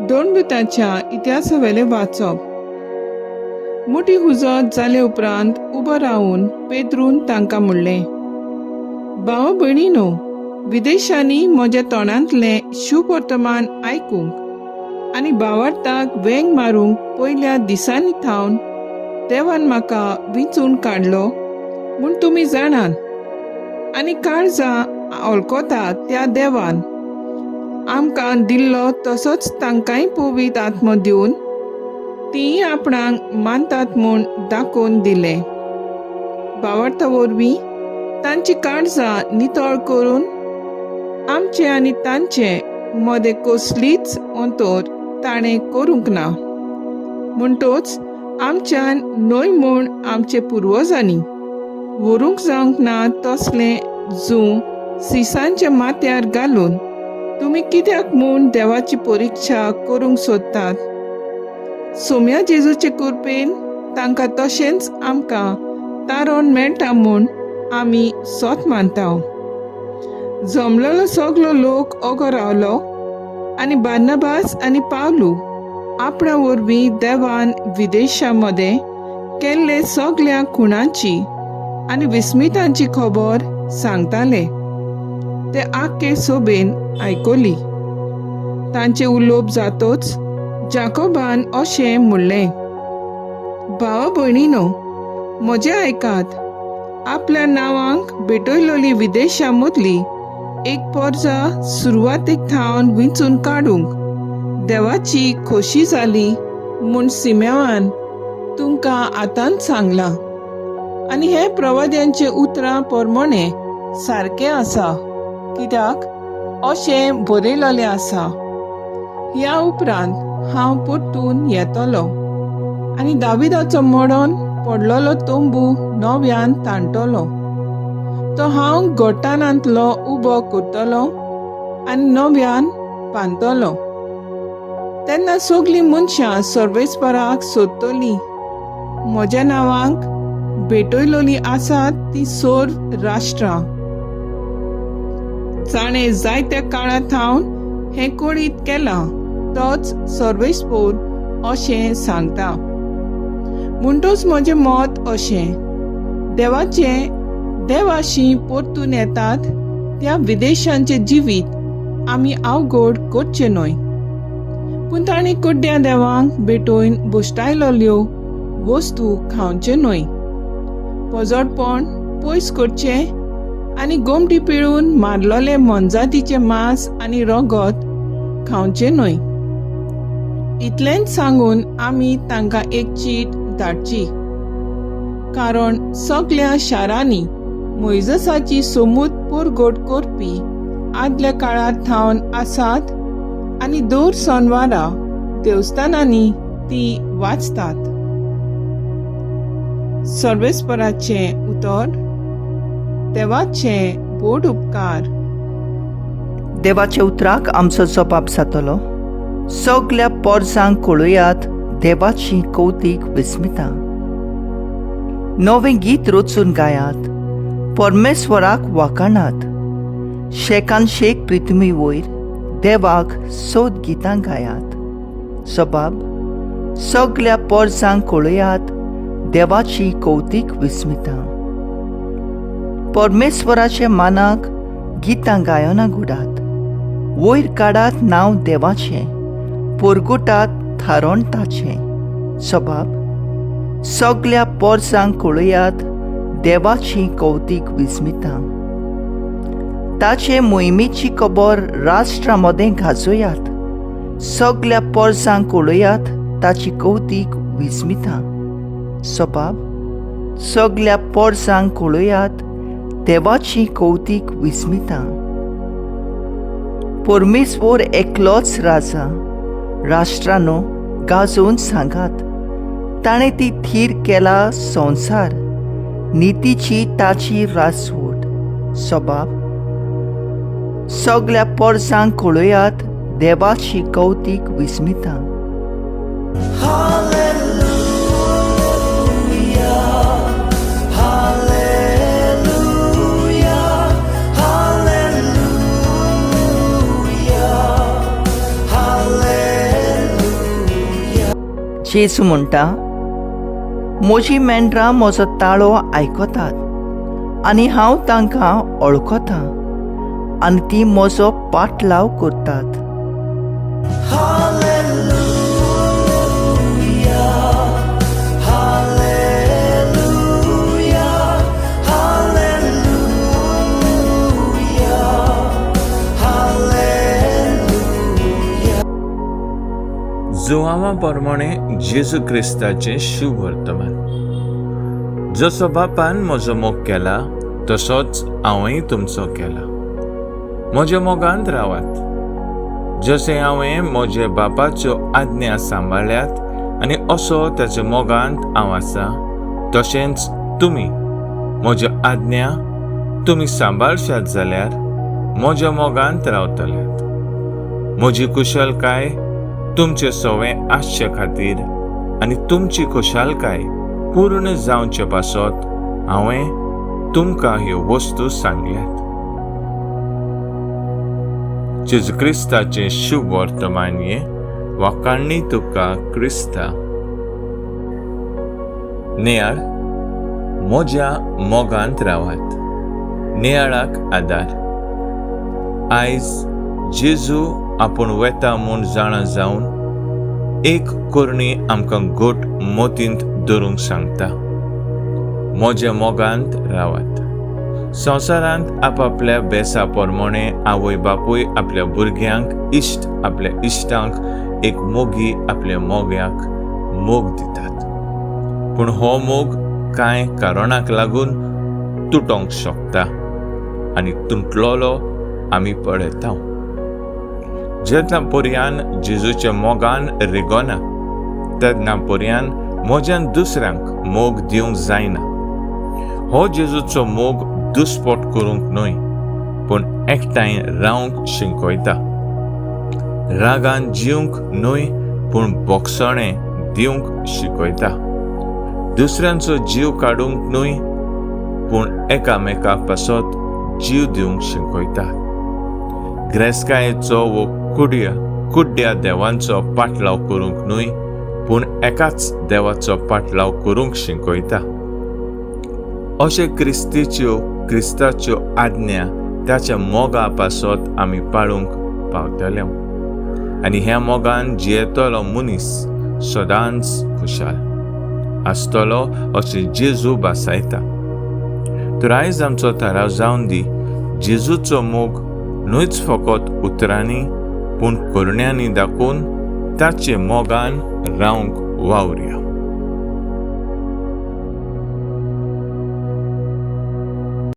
दोणभुताच्या इतिहासावेलें वाचप. मोटी हुजत जाले उपरांत उबो रावन पेद्रून तांकां म्हणलें, भाव भयणीनो, विदेशांनी म्हज्या तोंडांतलें शुभवर्तमान आयकूंक आनी भावार्थाक वेंग मारूंक पयल्या दिसांनी थावन देवान म्हाका विंचून काडलो म्हूण तुमी जाणात आनी काळजां वळखता त्या देवान आमकां दिल्लो तसोच तांकांय पवित्र आत्मो दिवन तीं आपणाक मानतात म्हूण दाखोवन दिलें. भावार्था वरवीं तांची काळजां नितळ करून आमचे आनी तांचे मदें कसलीच अंतर ताणें करूंक ना. म्हणटोच आमच्यान न्हय म्हूण आमचे पुर्वजांनी व्हरूंक जावंक ना तसलें जूं सिसांच्या माथ्यार घालून तुमी कित्याक म्हूण देवाची परिक्षा करूंक सोदतात? सोम्या जेजूचे कृपेन तांकां तशेंच आमकां तारण मेळटा म्हूण आमी सोत मानता. जमलेलो सगलो लोक ओगो रावलो आनी बार्नाबास आनी पावलू आपणा वरवीं देवान विदेशा मदें केल्ले सगल्या खुणांची आनी विस्मितांची खबर सांगताले ते आख्खे सोबेन आयकली. तांचें उलोवप जातोच जाकोबान अशें म्हणलें, भावा भयणीनो, म्हजें आयकात. आपल्या नांवांक भेटयलोली विदेशा मदली एक पोरजा सुरवातेक थावन विंचून काडूंक देवाची खोशी जाली म्हूण सिमेवान तुमकां आतांच सांगलां आनी हे प्रवाद्यांचे उतरां परमणें सारकें आसा, कित्याक अशें बरयलेलें आसा, ह्या उपरांत हांव परतून येतलो आनी दाविदाचो मोडोन पडलेलो तंबू नव्यान ताणटलो. तो हांव गोठाणांतलो उबो करतलो आनी नव्यान बांदतलो. तेन्ना सगलीं मनशां सर्वेस्पराक सोदतलीं. म्हज्या नांवाक भेटयलोलीं आसात तीं सर्व राष्ट्रां. जाणें जायत्या काळा थावन हें कळीत केलां तोच सर्वेस्पोर अशें सांगता. म्हणटूच म्हजें मत अशें, देवाचे देवाशी परतून येतात त्या विदेशांचें जिवीत आमी अवघड करचें न्हय, पूण तांणी कुड्ड्या देवांक भेटोवन भश्टायलोल्यो वस्तू खावच्यो न्हय. पोजडपण पयस करचें आनी गोमटी पिळून मारलोलें मोनजातीचें मांस आनी रगत खावचें न्हय. इतलेंच सांगून आमी तांकां एक चीट धाडची, कारण सगल्या शारांनी मोयजसाची सोमूत परगट करपी आदल्या काळार थावन आसात आनी दर सोनवारा देवस्थानांनी ती वाचतात. सर्वेस्पराचें उतर. देवाचे बोड उपकार. देवाच्या उतराक आमचो जबाब जातलो. सगल्या पोरसांक कळयात देवाची कौतीक विस्मिता. नवें गीत रचून गायात, परमेश्वराक वाखाणात. शेकान शेक पृथ्वी वयर देवाक सोद गितां गायात. जबाब सगल्या पोरसांक कळयात देवाची कौतीक विस्मिता. परमेश्वराच्या मानाक गितां गायना घुडात, वयर काडात नांव देवाचें, पोरगुटात थारण ताचें. सबाब सगल्या पोरसांक कळयात देवाची कौतीक विस्मिता. ताचे मोहिमेची खबर राष्ट्रा मदें गाजोयात. सगल्या पोरसांक कळयात ताची कौतीक विस्मिता. सबाब सगल्या पोरसांक कळयात देवाची कौतीक विस्मिता. परमेश्वर एकलोच राजा, राष्ट्रानो गाजोवन सांगात. ताणें ती थीर केला संवसार, नितीची ताची राजवट. सबाब सगल्या पोरसांक कळयात देवाची कौतीक विस्मिता. Hallelujah, hallelujah, hallelujah. जेजू म्हणटा, म्हजी मेंढरां म्हजो ताळो आयकतात आनी हांव तांकां वळखतां आनी ती म्हजो पाटलाव करतात. जुवांवा प्रमाणे जेजू क्रिस्ताचें शुभ वर्तमान. जसो बापान म्हजो मोग केला तसोच हांवेंय तुमचो केला. म्हज्या मोगांत रावात. जशें हांवें म्हज्या बापाच्यो आज्ञा सांबाळ्ळ्यात आनी असो ताच्या मोगांत हांव आसा, तशेंच तुमी म्हज्यो आज्ञा तुमी सांबाळशात जाल्यार म्हज्या मोगांत रावतल्यात. म्हजी कुशलकाय तुमचे सवें आसचे खातीर आनी तुमची खुशालकाय पूर्ण जावचे पासत हांवें तुमकां ह्यो वस्तू सांगल्यात. जेजू क्रिस्ताचें शुभ वर्तमान हें. वाखाणणी तुका क्रिस्ता. नियाळ. म्हज्या मोगांत रावात. नियाळाक आदार. आयज जेजू आपूण वेता म्हूण जाणा जावन एक करणी आमकां घट मतींत धरूंक सांगता, म्हज्या मोगांत रावात. संवसारांत आपापल्या बेसा प्रमाणे आवय बापूय आपल्या भुरग्यांक, इश्ट आपल्या इश्टांक, एक मोगी आपल्या मोग्याक मोग दितात. पूण हो मोग कांय कारणाक लागून तुटोंक शकता आनी तुटलोलो आमी पळयता. जेन्ना पर्यान जेजूच्या मोगान रिगोना तेन्ना पर्यान म्हज्यान दुसऱ्यांक मोग दिवंक जायना. हो जेजूचो मोग दुस्पोट करूंक न्हय, पूण एकठांय रावंक शिकयता. रागान जिवंक न्हय, पूण बोगसणें दिवंक शिकयता. दुसऱ्यांचो जीव काडूंक न्हय, पूण एकामेका पासत जीव दिवंक शिकयता. ग्रेस्कायेचो वो कुड्ड्या देवांचो पाटलाव करूंक न्हय, पूण एकाच देवाचो पाटलाव करूंक शिकयता. अशे क्रिस्ताच्यो आज्ञा ताच्या मोगा पासत आमी पाळूंक पावतले आनी ह्या मोगान जियेतलो मनीस सदांच खुशाल आसतलो अशें जेजू भासायता. तर आयज आमचो थाराव जावन दी, जेजूचो मोग न्हयच फकत उतरांनी पूण करण्यांनी दाखोवन ताचे मोगान रावंक वावरया.